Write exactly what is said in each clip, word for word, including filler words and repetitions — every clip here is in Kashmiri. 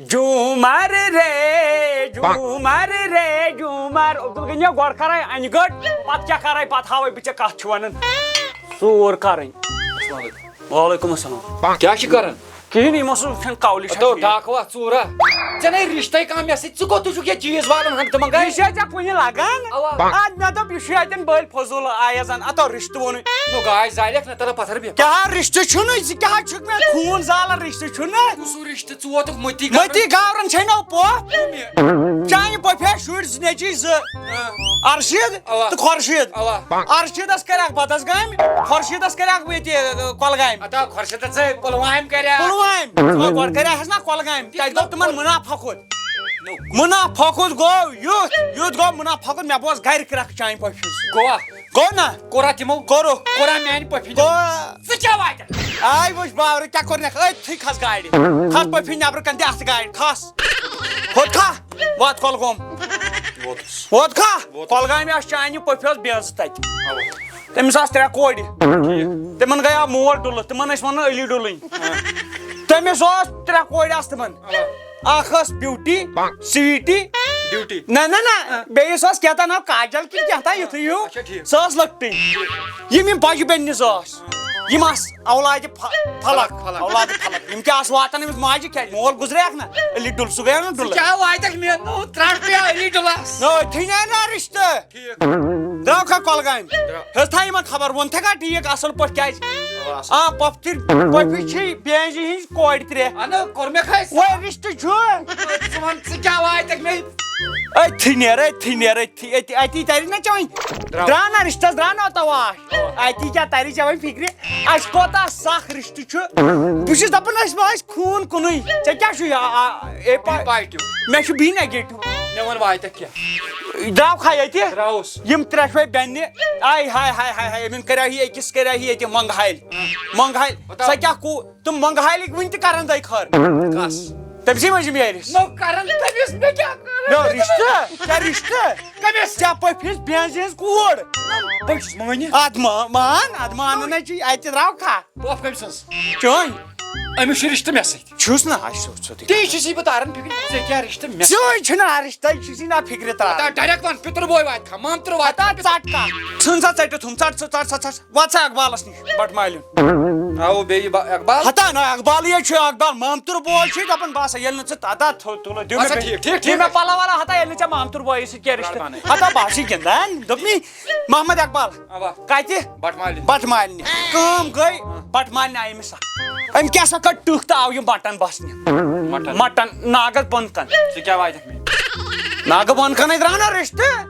جوٗمر رے، جوٗمر رے، جوٗمر۔ عبدالغنی، گۄڈٕ کَرَے اَنہِ گٔٹ، پَتہٕ کیٛاہ کَرَے، پَتہٕ ہاوَے بہٕ ژےٚ کَتھ چھِ وَنان۔ ژوٗر کَرٕنۍ۔ السلام علیکم۔ وعلیکم السلام۔ کیٛاہ چھِ کَران؟ کِہیٖنۍ، یِمو سُہ وٕچھان کولہِ چھا تو ٹھیٖک۔ ڈاکوا ژوٗرا۔ ژےٚ نے رِشتَے کانٛہہ مےٚ سۭتۍ، ژٕ کوٚت چھُکھ یہِ چیٖز والان ہَنٛگتہٕ منٛگَے؟ یہِ چھا ژےٚ کُنہِ لَگان؟ اَوا۔ اَدٕ مےٚ دوٚپ، یہِ چھُ اَتٮ۪ن بٔلۍ فضوٗل آیَزَن، اَتو رِشتہٕ ووٚنُے۔ نو گاے زالٮ۪کھ نہ تَلہٕ پَتھر بیٚہہ۔ کیٛاہ رِشتہٕ چھُنہٕ؟ ژٕ کیٛاہ چھُکھ مےٚ خوٗن زالان؟ رِشتہٕ چھُنہٕ۔ کُس ہیوٗ رِشتہٕ؟ ژٕ ووتُکھ مٔتی گاورَن۔ مٔتی گاورَن چھے نو پۄپھ۔ کٔمہِ؟ چانہِ پۄپھِ آسہِ شُرۍ زٕ نیٚچِوۍ زٕ۔ اَوا۔ ارشید اَوا۔ تہٕ خورشید۔ اَوا۔ ارشیدس کریکھ بدس گامہِ، خورشیدس کریکھ ییٚتہِ، کۄلگامہِ۔ اَدا خۄرشیدس ہے پُلوامہِ کریکھ۔ پُلوامہِ۔ گۄڈٕ کریکھ حظ نہ کۄلگامہِ۔ تَتہِ گوٚو تِمن مُنافع کھوٚت۔ نو۔ مُنافع کھوٚت گوٚو یُتھ، یُتھ گوٚو مُنافع کھوٚت، مےٚ بوز گرِ کرکھ چانہِ پۄپھِ ہٕنٛز۔ گوٚوا؟ گوٚو نہ؟ کوٚرا تِمو؟ کوٚرُکھ۔ کوٚرا میانہِ پۄپھِ ہٕنٛدیو؟ کوٚر۔ ژٕ کیٛاہ واتکھ؟ آے وٕچھ باورٕ کیٛاہ کوٚرنکھ، أتھٕے کھس گاڑِ۔ کھس پۄپھِ ہٕنٛدِ نٮ۪برٕ کَنہِ تہِ اَتھٕ گاڑِ، کھس۔ ہوٚت کھا؟ وات کۄلگوم۔ ووتُس۔ ووت کھا؟ ووتُس۔ کۄلگامہِ آسہٕ چانہِ پۄپھِ ٲس بیٚنٛز تَتہِ۔ اَوا۔ تٔمِس آسہٕ ترٛےٚ کورِ۔ ٹھیٖک۔ تِمن گٔیاو مول ڈُلہٕ، تِمن ٲسۍ وَنان علی ڈُلٕنۍ۔ ہاں۔ تٔمِس اوس ترٛےٚ کورِ آسہٕ تِمن۔ اَوا۔ اَکھ ٲس بیوٹی، سویٹی۔ بیوٹی۔ نہ، نہ، نہ، بیٚیِس اوس کیٛاہ تام ناو، کاجل کِنہٕ کیٛاہ تام یُتھُے ہیوٗ۔ اچھا، ٹھیٖک۔ سۄ ٲس لۄکٹٕے۔ یِم، یِم بَجہِ بیٚنہِ زٕ آسہٕ۔ یِم آسہٕ اولادِ پھَ-، فلک، فلک۔ اولادِ فلک۔ یِم کیٛاہ آسہٕ واتان أمِس ماجہِ کھٮ۪تھ؟ مول گُزریکھ نہ، علی ڈُل، سُہ گٔیو نہ ژٕ ڈُلہٕ۔ کیٛاہ واتکھ مےٚ؟ نو، ترٛٹھ پیٚیہِ علی ڈُلس۔ نو، أتھی نہ، نہ رِشتہٕ۔ ٹھیٖک۔ درٛاو کھا کۄلگامہِ؟ درٛاو۔ ہیوٚتھا یِمن خبر، ووٚنتھا کھا ٹھیٖک اَصٕل پٲٹھۍ کیٛازِ؟ آ، پۄپھتٕر، پۄپھِ چھِ بیٚنزِ ہِنٛز کورِ ترٛےٚ۔ اَدٕ کوٚر مےٚ کھَے۔ وۄنۍ رِشتہٕ چھُ۔ ژٕ وَن، ژٕ کیٛاہ واتکھ مےٚ؟ أتھی نیر، أتھی نیر، أتھی، أتی، أتی تَرِ نہ ژےٚ وۄنۍ۔ درٛاو۔ درٛاو نہ رِشتَس، درٛاو نہ تَواش۔ اَتی کیٛاہ تَرِ ژےٚ وۄنۍ فِکرِ؟ اَسہِ کوتاہ سَخ رِشتہٕ چھُ۔ بہٕ چھُس دَپان، اَسہِ ما آسہِ خوٗن کُنُے۔ ژےٚ کیٛاہ چھُ یہِ، آ، آ، اے پا-، پازِٹِو۔ مےٚ چھُ بی نیگیٹِو۔ مےٚ وَن واتکھ کیٛاہ؟ درٛاو کھا ییٚتہِ؟ درٛاوُس۔ یِم ترٛےٚ شوے بیٚنہِ، آے ہاے ہاے ہاے ہاے، أمِس کریاو یہِ أکِس کریاو یہِ ییٚتہِ مۄنٛگہٕ ہالہِ۔ مۄنٛگہٕ ہالہِ۔ بتاو۔ سۄ کیٛاہ کو-، تِم مۄنٛگہٕ ہالِکۍ وٕنہِ تہِ کران دَے خٲر۔ کَس؟ تٔمۍ سٕے منٛز یِم یٲرِس۔ نو کران تٔمِس، مےٚ کیٛاہ کران؟ نو رِشتہٕ، کیٛاہ رِشتہٕ؟ کٔمِس؟ ژےٚ پٔپھِس بیٚنزِ ہٕنٛز کوٗر۔ بہٕ چھُس مٲنِتھ۔ اَدٕ ما-، مان، اَدٕ مانُن نہ چھُے، اَتہِ ترٛاو کھا۔ پۄپھ کٔمۍ سٕنٛز؟ چٲنۍ۔ أمِس چھُ رِشتہٕ مےٚ سۭتۍ۔ چھُس نہ، اَسہِ چھُ سُہ تہِ۔ تی چھُس یہِ بہٕ تاران فِکرِ، ژےٚ کیٛاہ رِشتہٕ مےٚ؟ ژٕے چھُنہ رِشتَے، چھُس یہِ نہ فِکرِ تاران۔ ہتا ڈایریکٹ وَن، پِتُر بوے واتہِ کھا، مامتٕر واتہِ کھا۔ ہتا ژَٹ کَتھ۔ ژھٕن سا ژٔٹِتھ ہُم، ژَٹ سا، ژَٹ سا، ژَٹ سا۔ وَتھ سا اقبالَس نِش، بَٹہٕ مالیُن۔ آو بیٚیہِ با-، اقبال؟ ہتا نہ، اقبالٕے چھُ، اقبال مامتٕر بوے چھُ دَپان، بہٕ ہسا ییٚلہِ نہٕ ژٕ تَتھ، تھو-، تُلو، دِیِو مےٚ اچھا، بیٚیہِ۔ ٹھیٖک، ٹھیٖک، دِیِو مےٚ ٹھیٖک۔ پَلو وَلو، ہتا ییٚلہِ نہٕ ژےٚ مامتٕر بویی سۭتۍ کینٛہہ رِشتہٕ۔ مہربانٕے۔ ہتا بہٕ ہسا گِنٛدان، دوٚپمَے، محمد اقبال۔ اوا۔ کتہِ؟ بٹہٕ مالنہِ۔ بٹہٕ مالنہِ۔ کٲم گٔے، بٹہٕ مالنہِ آیہِ أمِس اکھ۔ أمۍ کیٛاہ سا کٔر ٹٕکھ تہٕ آو یِم بٹن بسنہِ۔ مٹن۔ مٹن ناگس بۄن کن۔ ژٕ کیٛاہ واتکھ مےٚ؟ ناگہٕ بۄن کنے درٛاو نا رِشتہٕ۔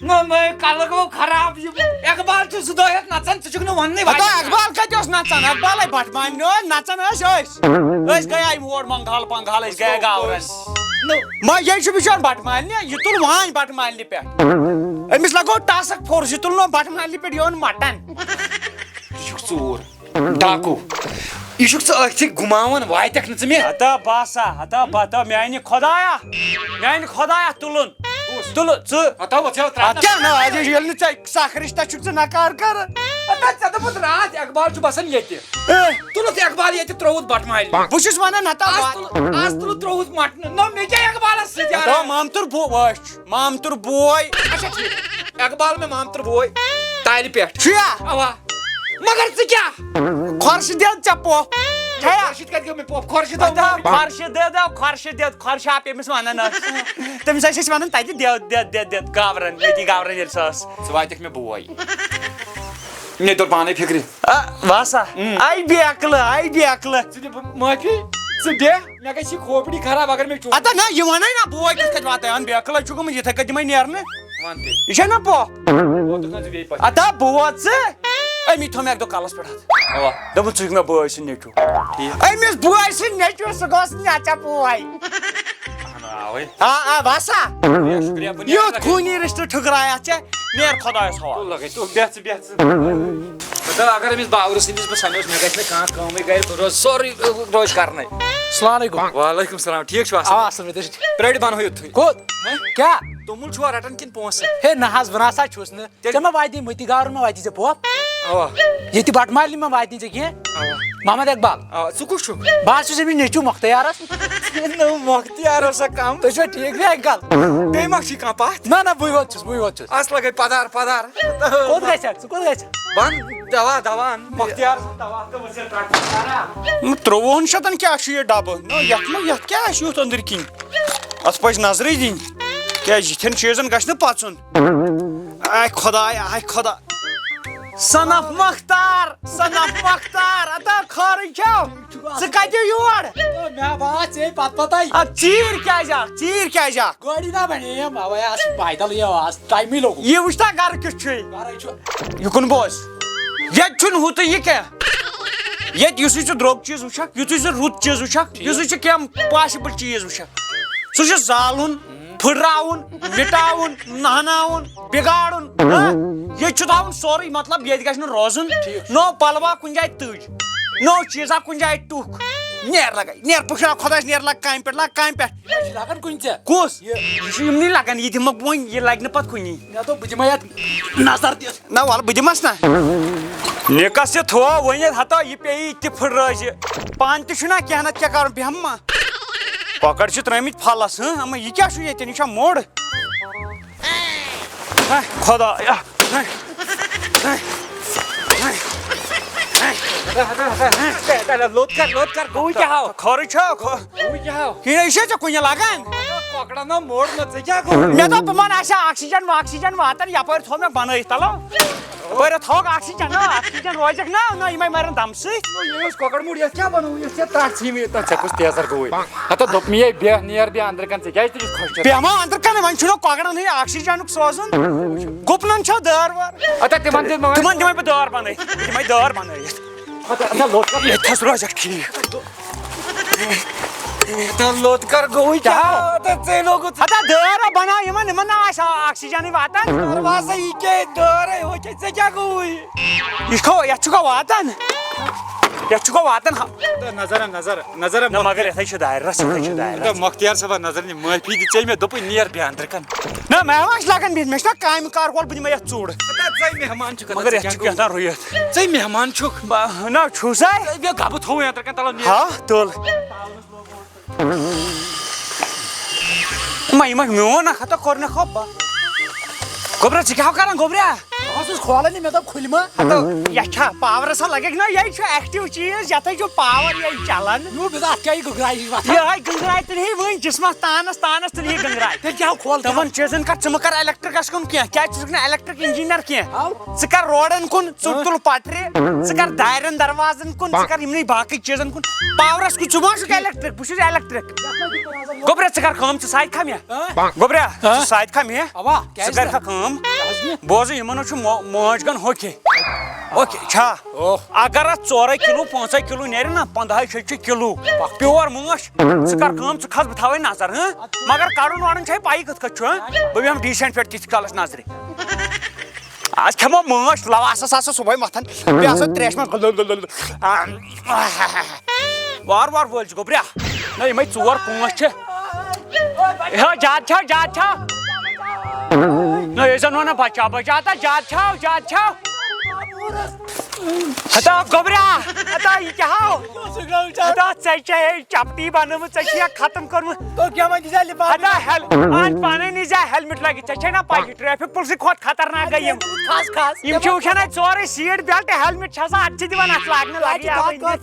نہ، نہ، کلہٕ گوٚو خراب۔ یہِ اقبال چھُ زٕ دۄہ ہٮ۪تھ نژان، ژٕ چھُکھ نہٕ وننٕے ہتا واتان۔ اقبال کتہِ اوس نژان؟ اقبالے بٹہٕ مالنہِ اوس نژان، ٲسۍ أسۍ۔ أسۍ گٔیے یور منگال پنگال، أسۍ گٔیے گاورن۔ نہ۔ ما یہِ چھُ بِچور بٹہٕ مالنہِ، یہِ تُل وانۍ بٹہٕ مالنہِ۔ پٮ۪ٹھ۔ أمِس لگوو ٹاسک فورس، یہِ تُلنو بٹہٕ مالنہِ پٮ۪ٹھ یِہُنٛد مٹن۔ یہِ چھُکھ ژوٗر، ڈاکوٗ۔ یہِ چھُکھ ژٕ أتھۍ گُماوان، واتٮ۪کھ نہٕ ژٕ مےٚ۔ ہتا باسا، ہتا بتا، میانہِ خۄدایا، میانہِ خۄدایا، تُلُن۔ کُس؟ تُلُن، ژٕ۔ ہتا وۄتھ ژےٚ ترٛٹھ۔ اَدٕ کیٛاہ نہ، اَدٕ ییٚلہِ نہٕ ژےٚ سخ رِشتہ چھُکھ ژٕ نکار کران۔ ہتا ژےٚ دوٚپُتھ راتھ اقبال چھُ بسان ییٚتہِ۔ اے۔ تُلُتھ اقبال ییٚتہِ، ترٛووُتھ بٹہٕ مالنہِ۔ بہٕ چھُس ونان، ہتا از بات۔ تُلُتھ، از تُلُتھ ترٛووُتھ مٹنہٕ۔ نہ، مےٚ کیٛاہ اقبالس سۭتۍ ہتا یارا؟ مامتُر بو-، وٕچھ۔ مامتُر بوے۔ اچھا، ٹھیٖک۔ اقبال مےٚ مامتُر بوے۔ تالہِ پٮ۪ٹھ۔ چھُیا؟ اوا۔ مگر ژٕ کیٛاہ؟ خۄرشِد دِیو ژےٚ پۄپھ۔ چھَیا؟ خۄرشِد کَتہِ گوٚو مےٚ پۄپھ؟ خۄرشِد آو اچھا، مامتُر۔ خۄرشِد دِیو، خۄرشِد دِیو، خۄرشاپ ییٚمِس وَنان ٲس۔ تٔمِس ٲسۍ أسۍ وَنان تَتہِ دِیو، دِیو، دِیو، دِیو، گاورَن، ییٚتی گاورَن ییٚلہِ سۄ ٲس۔ ژٕ واتٮ۪کھ مےٚ بوے۔ مےٚ توٚر پانے فِکرِ۔ آ، وَسا۔ اۭں۔ آے بیکلہٕ، آے بیکلہٕ۔ ژٕ دِ بہٕ معٲفی، ژٕ بیٚہہ۔ مےٚ گژھِ یہِ کھوپڑی خراب اگر مےٚ چوب۔ ہتا نہ، یہِ وَنَے نہ، بوے کِتھ کٔنۍ واتَے؟ اَن بیکلَے چھُ گوٚمُت، یِتھَے کٔنۍ دِمَے نیرنہٕ۔ وَن تہِ۔ یہِ چھےٚ نہ پۄپھ؟ ووتُکھ نہ ژٕ بیٚیہِ پَتہٕ۔ ہتا بوز ژٕ، أمی تھوٚو مےٚ اَکہِ دۄہ کَلَس پٮ۪ٹھ اَتھ۔ اَوا۔ دوٚپُن، "ژٕ چھُکھ مےٚ بٲے سٕنٛدۍ نیٚچوٗ۔" ٹھیٖک۔ أمِس بٲے سٕنٛدۍ نیٚچوِس سُہ گوٚژھ نہٕ ژےٚ بوے۔ اَہَن آوٕے۔ آ، آ، باسا۔ شُکریہ، شُکریہ، بہٕ نیرٕ یُتھ لَگے۔ خوٗنی رِشتہٕ ٹھُکرایَتھ ژےٚ، نیر خۄدایَس حوالہٕ۔ تُل لَگے، تُل، بیٚہہ ژٕ، بیٚہہ ژٕ۔ مطلب، اگر أمِس باورٕ سٕنٛدِس بہٕ سَمجھوس، مےٚ گژھِ نہٕ کانٛہہ کٲمٕے گرِ، بہٕ روزٕ سورُے، روزٕ کرنَے۔ السلام علیکم۔ وعلیکم السلام، ٹھیٖک چھُ آسان؟ آ، اَصٕل پٲٹھۍ، تُہۍ چھِو ٹھیٖک؟ پرٛٲرِو بَنہو یُتھُے۔ کوٚت؟ ہہ؟ کیٛاہ؟ توٚمُل چھُوا رٹان کِنہٕ پونٛسہٕ؟ ہے نہ حظ، بہٕ نہ سا چھُس نہٕ۔ تیٚلہِ؟ ژےٚ ما واتی مٔتی گارُن ما واتی ژےٚ پوپ؟ اوا۔ ییٚتہِ بٹہٕ مالنہِ ما واتی ژےٚ کینٛہہ؟ اوا۔ محمد اقبال۔ اوا، ژٕ کُس چھُکھ؟ بہٕ حظ چھُس أمِس نیٚچوٗ مۄختیارس۔ نو مۄختیار اوسا کم؟ تُہۍ چھِوا ٹھیٖک بیٚیہِ انکل؟ بیٚیہِ ما چھُے کانٛہہ پتھ؟ نہ نہ، بٕے یوت چھُس، بٕے یوت چھُس۔ اصل گٔے پدار پدار۔ کوٚت گژھکھ ژٕ، کوٚت گژھکھ؟ بہٕ انہٕ دوا، دوا انہٕ۔ مۄختیار سُنٛد دوا تہٕ وزیر ڈاکٹر سارا۔ نہ، ترٛۆوُہن شتن کیٛاہ چھُ یہِ ڈبہٕ؟ نہ، یتھ ما، یتھ کیٛاہ آسہِ یُتھ أنٛدٕرۍ کِنۍ؟ اتھ پزِ نظرٕے دِنۍ۔ کیٛازِ یِتھٮ۪ن چیٖزن گژھِ نہٕ پژُن۔ آے خۄداے، آے خۄدا۔ Son of Mukhtar, son of مختار، اتا خٲرٕے چھو؟ ژٕ کتہِ یور؟ مےٚ باسے پتہٕ پتے۔ اتھ ژیٖرۍ کیٛازِ آکھ؟ ژیٖرۍ کیٛازِ آکھ؟ گٲڑی نا بنے، اوے آس پیدل یہِ آس، ٹایمٕے لوٚگُم۔ یہِ وٕچھتا گرٕ کیُتھ چھُے؟ گرے چھُ۔ یہِ کُن بوز۔ ییٚتہِ چھُنہٕ ہُہ تہٕ یہِ کینٛہہ۔ ییٚتہِ یُسٕے ژٕ درٛوگ چیٖز وٕچھکھ، یُتھُے ژٕ رُت چیٖز وٕچھکھ، یُسٕے ژٕ کینٛہہ possible چیٖز وٕچھکھ، سُہ چھُ زالُن، پھٕٹراوُن، مِٹاوُن، نہناوُن، بِگاڑُن۔ ہاں؟ ییٚتہِ چھُ تھاوُن سورُے، مطلب، ییٚتہِ گژھِ نہٕ روزُن۔ ٹھیٖک چھُ۔ نو پلوا کُنہِ جایہِ تُج، نو چیٖزا کُنہِ جایہِ ٹُکھ۔ نیر لگے، نیر پُشراو خۄدایَس، نیر لگ کامہِ پٮ۪ٹھ، لگ کامہِ پٮ۪ٹھ۔ یہِ چھُ لگان کُنہِ ژےٚ۔ کُس؟ یہِ۔ یہِ چھُ یِمنٕے لگان، یہِ دِمہٕ بہٕ وۄنۍ، یہِ لگہِ نہٕ پتہٕ کُنی۔ مےٚ دوٚپ، بہٕ دِمے یتھ نظر دِتھ۔ نہ، وَلہٕ، بہٕ دِمس نہ۔ نِکس تہِ تھوو ؤنِتھ، ہتا یہِ پیٚیہِ تہِ پھٕٹرٲوزِ۔ پانہٕ تہِ چھُنہ کینٛہہ نتہٕ کیٛاہ کرُن، بیٚہمہٕ ما؟ کۄکر چھِ ترٲمٕتۍ پھلس، ہٕنٛہ، اما یہِ کیٛاہ چھُ ییٚتٮ۪ن؟ یہِ چھا موٚڑ؟ ہے، خۄدایا۔ ہے، ہے، ہے۔ ہتا، ہتا، ہتا، ہتا، ہتا، لوٚت کر، لوٚت کر، گوٚوٕے کیٛاہ ہاو؟ خٲرٕے چھا؟ خٲ-، گوٚوٕے کیٛاہ ہاو؟ یہِ چھا ژےٚ کُنہِ لگان؟ کۄکرن ہا موٚڑ نہ، ژےٚ کیٛاہ گوٚو؟ مےٚ دوٚپ، بہٕ ما آسہِ ہا oxygen واکسیجن واتان، یپٲرۍ تھوٚو مےٚ بنٲیِتھ، تلو۔ یپٲرۍ تھوٚوُکھ oxygen، نہ، oxygen روزٮ۪کھ نہ، نہ، یِمے مرن دمہٕ سۭتۍ۔ یہِ اوس کۄکر موٚڑ، یتھ کیٛاہ بنوو؟ یتھ ژےٚ تتھ ژھیٚنۍ مےٚ، تتھ ژےٚ کُس تیزر گوٚوُے؟ ہتا دوٚپ مےٚ، یے بیٚہہ، نیر بیٚہہ اندرٕ کن، ژےٚ کیٛازِ تُلِتھ کھۄچھ چھَس؟ بیٚہمو اندرٕ کن، وۄنۍ چھُنہ کۄکرن ہٕے oxygenُک سوزُن۔ گُپنن چھو دٲر وٲر؟ ہتا تِمن دِمو وۄنۍ۔ تِمن دِمے بہٕ دٲر بنٲیِتھ، بہٕ دِمے دٲر بنٲیِتھ۔ ہتا، ہتا لوٚت کر۔ ییٚتہِ تھس روزٮ۪کھ ٹھیٖک۔ تہٕ لوٚت کر گوٚوٕے کیٛاہ؟ کیٛاہ؟ تہٕ ژےٚ لوگُت۔ ہتا دٲر ہا بناو یِمن، یِمن نا آسہِ آ-، oxygenٕے واتان۔ دروازے یہِ کیٛاہ دٲرے ہُہ کیٛاہ، ژےٚ کیٛاہ گوٚوُے؟ یہِ چھُکھا، یتھ چھُکھا واتان؟ یتھ چھُکھا واتان؟ ہا۔ تہٕ نظر، نظر، نظر۔ نہ، مگر یتھے چھُ دارِ رس، یتھے چھُ دارِ رس۔ تہٕ مۄختیار صٲبا، نظر نہِ معٲفی دِ ژےٚ، مےٚ دوٚپُے نیر بیٚہہ اندرٕ کن۔ نہ، مےٚ ما چھِ لگان بِہِتھ، مےٚ چھُنہ کامہِ کار وول، بہٕ دِمے یتھ ژوٚڑ۔ ہتا ژَے مہمان چھُکھ، مگر یتھ چھُ کیٛاہ تام رُیِتھ۔ ژَے مہمان چھُکھ۔ بہ-، نہ، چھُسے۔ ژَے بیٚہہ گبہٕ تھووُے اندرٕ کن، تلو نیر۔ ہا، تُل۔ ما، یہِ ما میون اکھ ہتا کوٚر نہ خۄب۔ گوٚبرا، ژٕ کیٛاہ کران، گوٚبرا؟ بہٕ اوسُس کھولان یہِ، مےٚ دوٚپ، کھُلہِ ما؟ ہتو، یہِ چھا پاورس لگکھ نہ، یہِ چھُ active چیٖز، یتھے چھُ power یہِ چلان۔ یوٗ، بہٕ اَتھ کیٛاہ یہِ گٔنٛگراے ہِش وۄتھان؟ یہِ ہاے گٔنٛگراے تیٚلہِ ہے وٕنۍ جسمس تانس، تانس تیٚلہِ یہِ گٔنٛگراے۔ تیٚلہِ کیٛاہ کھول تہٕ؟ تِمن چیٖزن کر، ژٕ مہ کر electricس کُن کینٛہہ، کیٛازِ ژٕ چھُکھ نہٕ electric engineer کینٛہہ۔ ہاو۔ ژٕ کر روڈن کُن، ژٕ ہاں۔ تُل پٹرِ، ژٕ کر دارٮ۪ن دروازن کُن، ژٕ کر یِمنٕے باقٕے چیٖزن کُن۔ پاورس کُن، ژٕ ما چھُکھ electric، بہٕ چھُس electric۔ گوٚبرا، ژٕ کر کٲم، ژٕ ساے کھا مےٚ۔ ہاں؟ گوٚبرا، ہاں؟ ژٕ ساے کھا مےٚ۔ اوا، ژٕ کیٛازِ کر نہٕ؟ کھا کٲم۔ کیٛازِ نہٕ؟ بوزٕ، یِمن چھُ مو-، مٲنٛچھ گن ہوٚکھے۔ اوکے، چھا؟ اوہ۔ اگر اتھ ژورے کلو، پانٛژے کلو نیرِ نا، پندہے شیٚتہِ چھُ کلو۔ پکھ۔ Pure مٲنٛچھ۔ ژٕ کر کٲم، ژٕ کھس، بہٕ تھاوے نظر، ہاں؟ مگر کڑُن وڑُن چھے پَیی کِتھ کٔنۍ چھُ، ہاں؟ بہٕ بیٚہمہٕ decent پٮ۪ٹھ تِتھ کالس نظرِ۔ آز کھٮ۪مو مٲنٛچھ، لواسس آسو صُبحٲے مَتھان، بیٚیہِ آسو ترٛیشہِ منٛز۔ وار وار وٲلۍ چھِ گوٚبریا۔ نہ، یِمے ژور پانٛژھ چھِ۔ ہے، زیادٕ چھا، زیادٕ چھا؟ نہ، یہِ زن وَنان بچا، بچا، ہتا زیادٕ چھا، زیادٕ چھا؟ ہتا گوٚبریا، ہتا یہِ کیٛاہ ہاو؟ ہتا ژےٚ چھے چپٹی بنٲومٕژ، ژےٚ چھے ختم کٔرمٕژ۔ تو کیا وۄنۍ دِژا لِفافہٕ؟ ہتا ہیل-، اَن پانے نِزا ہیلمٹ لٲگِتھ، ژےٚ چھے نا پَیی، ٹریفک پُلسٕکۍ کھۄتہٕ خطرناک گٔے یِم۔ کھس، کھس۔ یِم چھِ وٕچھان اَتہِ سورُے seat belt، ہیلمٹ چھِ آسان، اَتہِ چھِ دِوان اَتھ لاگنہٕ، لاگہِ پَکھ، یَوَے۔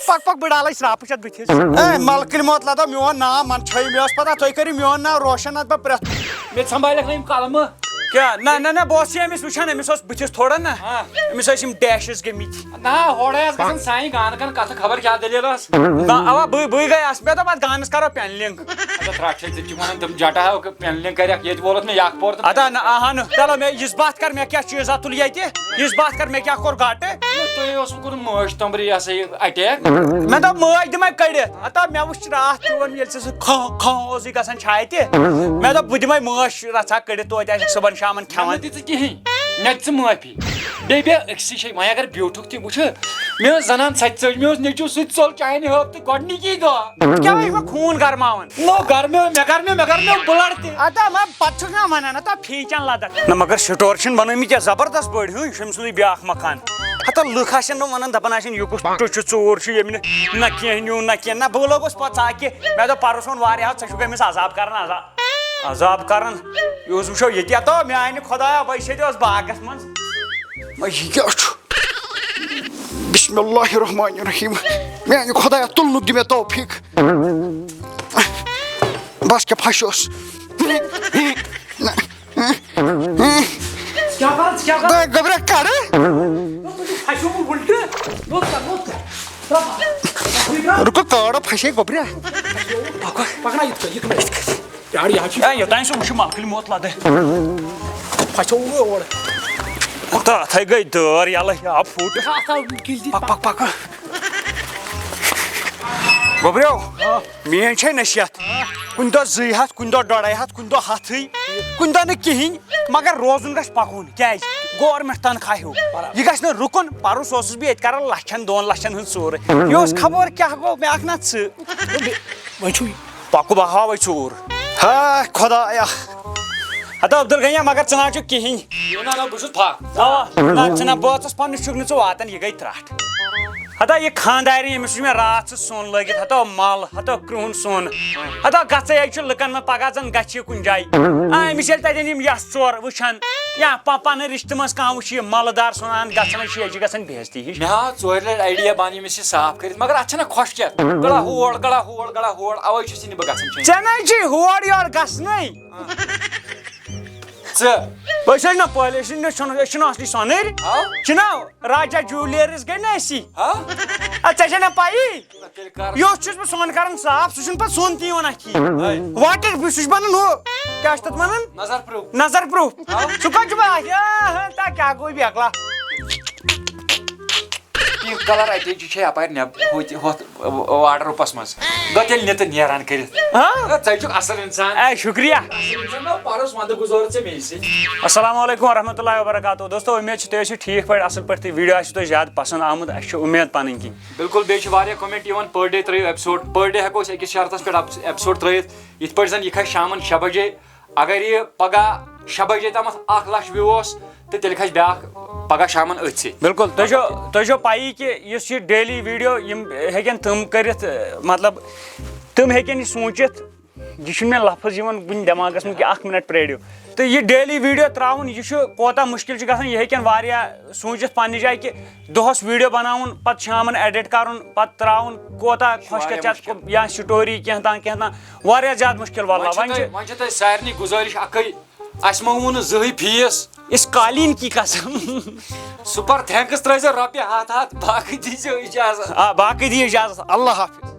پَکھ، پَکھ، بہٕ ڈالَے شرٛاپہٕ چھَتھ بٕتھِس۔ اے، ملکٕنۍ موت لَدو میون ناو، من چھٲیِو، مےٚ ٲس پَتہ تُہۍ کٔرِو میون ناو روشَن، اَتھ بہٕ پرٛٮ۪تھ۔ مےٚ تہِ سنبھالٮ۪کھ نہ یِم قلمہٕ۔ کیٛاہ؟ نہ، نہ، نہ، بہٕ اوسُس أمِس وٕچھان، أمِس اوس بٕتھِس تھوڑا نہ۔ آ۔ أمِس ٲسۍ یِم dashes گٔمٕتۍ۔ نہ، ہورے ٲس گژھان سانہِ گانہٕ کن کتھٕ، خبر کیٛاہ دٔلیٖل ٲس۔ نہ، اوا، بٕے، بٕے گٔیس۔ مےٚ دوٚپ، اتھ گانس کرو pen link۔ اچھا، ترٛٹھ چھے، ژٕ تہِ چھُکھ ونان تِم جٹا ہاو pen link کرکھ، ییٚتہِ وولُکھ مےٚ یہِ اکھ پور تہٕ ادا نہ، اہا نہٕ۔ چلو، مےٚ یِژھ بتھ کر، مےٚ کیٛاہ چیٖزا تُل ییٚتہِ؟ یِژھ بتھ کر، مےٚ کیٛاہ کوٚر گاٹہٕ؟ تۄہہِ اوسوٕ کوٚرمُت مٲج توٚمبرِ، یہِ ہسا یہِ attack۔ مےٚ دوٚپ، مٲج دِمے کٔڑِتھ۔ ہتا، مےٚ وٕچھ راتھ چون، ییٚلہِ ژٕ سُہ کھاں کھاں اوسُے گژھان چھاتہِ۔ مےٚ دوٚپ، بہٕ دِمے مٲج رژھا کٔڑِتھ توتہِ آسہِ صُبحن شامن مےٚ کھٮ۪وان۔ مہٕ دِژٕ کِہیٖنۍ، مےٚ دِ ژٕ معٲفی۔ بیٚیہِ بیٚیہِ أکسٕے چھے، وۄنۍ اگر بیوٗٹھُکھ تہِ وٕچھٕ، مےٚ ٲس زنان سۄ تہِ ژٔج، مےٚ اوس نیٚچو سُہ تہِ ژوٚل چاینہِ ہٲپ تہٕ گۄڈٕنِکی دۄہ۔ ژٕ کیٛاہ وَنہِ یِمن خوٗن گرماوان؟ نو گرمیو، مےٚ گرمیو، مےٚ گرمیو blood تہِ۔ اَدا ما پَتہٕ چھُکھ نا وَنان، اَدا فیٖچَن لَدَکھ۔ نہ مگر store چھِنہٕ بَنٲومٕتۍ کیٛاہ زبردست بٔڑۍ ہیوٗ، یہِ چھُ أمۍ سُنٛدُے بیٛاکھ مکان۔ ہَتا لُکھ آسن نہٕ وَنان، دَپان آسن، یہِ کُس ٹُہ چھُ، ژوٗر چھُ، ییٚمۍ نہٕ نہ کینٛہہ نیوٗ نہ کینٛہہ۔ نہ بہٕ لوگُس پَتہٕ ژاکہِ، مےٚ دوٚپ پَرُس ووٚن واریاہَو، ژےٚ چھُکھ أمِس عذاب کَران، عذاب، عذاب کَران۔ یہِ اوس وٕچھو ییٚتہِ، ہَتو میٛانہِ خۄدایا، بہٕ چھُس ییٚتہِ اوس باغَس منٛز۔ وۄنۍ یہِ کیٛاہ چھُ؟ بسم اللہ الرحمن الرحیم۔ میانہِ خۄدایا، تُلنُک دِ مےٚ توفیٖق۔ بس کیٛاہ پھسیوس۔ کیٛاہ کَران؟ ژٕ کیٛاہ کَران؟ گوٚبرا کَرٕ۔ نہ، ژٕ چھُکھ پھسیومُت وُلٹہٕ۔ لوٚت کر، لوٚت کر۔ ترٛاو پَکھ۔ رُکو، کارو پھسے گوٚبرا۔ پَکھ، پَکھ نا یِتھ کٔنۍ، یِتھ کٔنۍ۔ یارٕ، یہِ حظ چھُ اے، یوٚتام سُہ وٕچھِ مَلکٕلۍ موت لَدٕ۔ پھسیوو اورٕ۔ تہٕ اَتھَے گٔے دٲر یَلہٕ، یا پھُٹ۔ اَتھ آو کِلۍ دِتھ۔ پَکھ، پَکھ، پَکھ۔ گوٚبریو، میٛٲنۍ چھے نصیحت۔ کُنہِ دۄہ زٕے ہَتھ، کُنہِ دۄہ ڈۄڈَے ہَتھ، کُنہِ دۄہ ہَتھٕے، کُنہِ دۄہ نہٕ کِہیٖنۍ، مگر روزُن گژھِ پَکُن۔ کیٛازِ؟ Government تنخواہ ہیوٗ۔ یہِ گژھِ نہٕ رُکُن۔ پَرُس اوسُس بہٕ ییٚتہِ کَران لَچھَن دۄن لَچھَن ہٕنٛز ژوٗرٕ۔ یہِ اوس خبر کیٛاہ گوٚو، مےٚ اَکھ نہ ژٕ۔ وۄنۍ چھُے۔ پکو بہٕ ہاوے ژوٗر۔ ہا خۄدایا۔ ہتا عبدالغنیا، مگر ژٕ نہ چھُکھ کِہیٖنۍ۔ نہ، نہ، بہٕ چھُس پھا۔ اوا، نہ، ژٕ نہ بٲژَس پننِس چھُکھ نہٕ ژٕ واتان، یہِ گٔے ترٛٹھ۔ ہتا یہِ خانٛدارِ، أمِس وٕچھ مےٚ راتھ سُہ سۄن لٲگِتھ، ہتا مَل، ہتا کرٛہُن سۄن۔ ہتا گژھے یہِ چھُ لُکن منٛز پگاہ زن گژھِ یہِ کُنہِ جایہِ۔ آ، أمِس ییٚلہِ تَتٮ۪ن یِم یَس ژور وٕچھن، یا پ-، پنٕنۍ رِشتہٕ منٛز کانٛہہ وٕچھِ یہِ مَلہٕ دار سۄن اَنان، گژھان چھِ، یہِ چھِ گژھان بے عزتی ہِش۔ مےٚ ہا ژورِ لٹہِ idea بنٲو أمِس یہِ صاف کٔرِتھ، مگر اتھ چھنہ خۄش کینٛہہ۔ گڑا ہور، گڑا ہور، گڑا ہور، اوے چھُس نہٕ بہٕ گژھان چٲنۍ۔ ژےٚ نہ چھُے ہور یور گژھنٕے۔ ژٕ۔ أسۍ ٲسۍ نہ پٲلۍ، أسۍ چھِنہٕ، أسۍ چھِنہٕ اصلی سۄنٕرۍ۔ ہاو؟ چھِنہ راجا جیولرس گٔے نہ أسی۔ ہاو؟ اَدٕ ژےٚ چھےٚ نہ پَیی؟ نہ، تیٚلہِ کر۔ یوٚت چھُس بہٕ سۄن کران صاف، سُہ چھُنہٕ پتہٕ سۄن تہِ یِوان اَتھِ۔ ہے۔ Waterproof، سُہ چھُ بنان ہُہ، کیٛاہ چھُ تَتھ وَنان؟ نظر proof۔ نظر proof۔ ہاو؟ سُہ کَتہِ چھُ بنان؟ یا، ہے، تا کیٛاہ گوٚو بیکلا؟ Pink colour اَتہِ چھِ، چھِ یَپارِ نٮ۪ب-، ہُتہِ، ہُتھ wardrobeس منٛز۔ گوٚو تیٚلہِ نہِ تہٕ نیران کٔرِتھ۔ ہاں؟ ہے، ژٕ چھُکھ اصل انسان۔ اے، شُکریہ۔ اصل انسان، نہ، پَرُس وَندٕ گُزٲر ژےٚ مے سۭتۍ۔ السلام علیکم ورحمۃ اللہ وبرکاتہ۔ دوستو، اُمید چھِ تُہۍ ٲسِو ٹھیٖک پٲٹھۍ، اصل پٲٹھۍ، تہٕ video آسہِ تۄہہِ زیادٕ پسند آمُت، اَسہِ چھِ اُمید پنٕنۍ کِنۍ۔ بِلکُل، بیٚیہِ چھِ واریاہ comment یِوان، per day ترٲیِو episode، per day ہٮ۪کو أسۍ أکِس شرطس پٮ۪ٹھ اپ-، episode ترٲیِتھ، یِتھ پٲٹھۍ زن یہِ کھسہِ شامن شےٚ بجے۔ اگر یہِ پگاہ شےٚ بجے تامَتھ اکھ لچھ view اوس، تہٕ تیٚلہِ کھسہِ بیٛاکھ پگاہ شامَن أتھۍ سۭتۍ۔ بِلکُل، تۄہہِ چھو، تۄہہِ چھو پَیی کہِ یُس یہِ daily video، یِم ہیٚکن تِم کٔرِتھ، مطلب، تِم ہیٚکن یہِ سوٗنٛچِتھ، یہِ چھُنہٕ مےٚ لفظ یِوان کُنہِ دٮ۪ماغَس منٛز کہِ اکھ minute پرٛٲرِو۔ تہٕ یہِ daily video ترٛاوُن، یہِ چھُ کوتاہ مُشکِل چھُ گژھان، یہِ ہیٚکن واریاہ سوٗنٛچِتھ پننہِ جایہِ کہِ دۄہس video بناوُن، پتہٕ شامن edit کرُن، پتہٕ تراوُن، کوتاہ خۄش واریاہ کتھ چھِ اتھ مُشکِل۔ یا story کینٛہہ تام کینٛہہ تام، واریاہ زیادٕ مُشکِل واللہ۔ وۄنۍ چھِ وۄنۍ چھِ تۄہہِ، وۄنۍ چھِ تۄہہِ سارنٕے گُزٲرِش اکٕے، اسہِ مہ ووٚن نہٕ زٕہٕے fees۔ اس قالین کی قسم۔ Super thanks ترٲیزیو رۄپیہِ ہتھ ہتھ، باقٕے دیٖزیو اجازت۔ آ، باقٕے دی اجازت، اللہ حافظ۔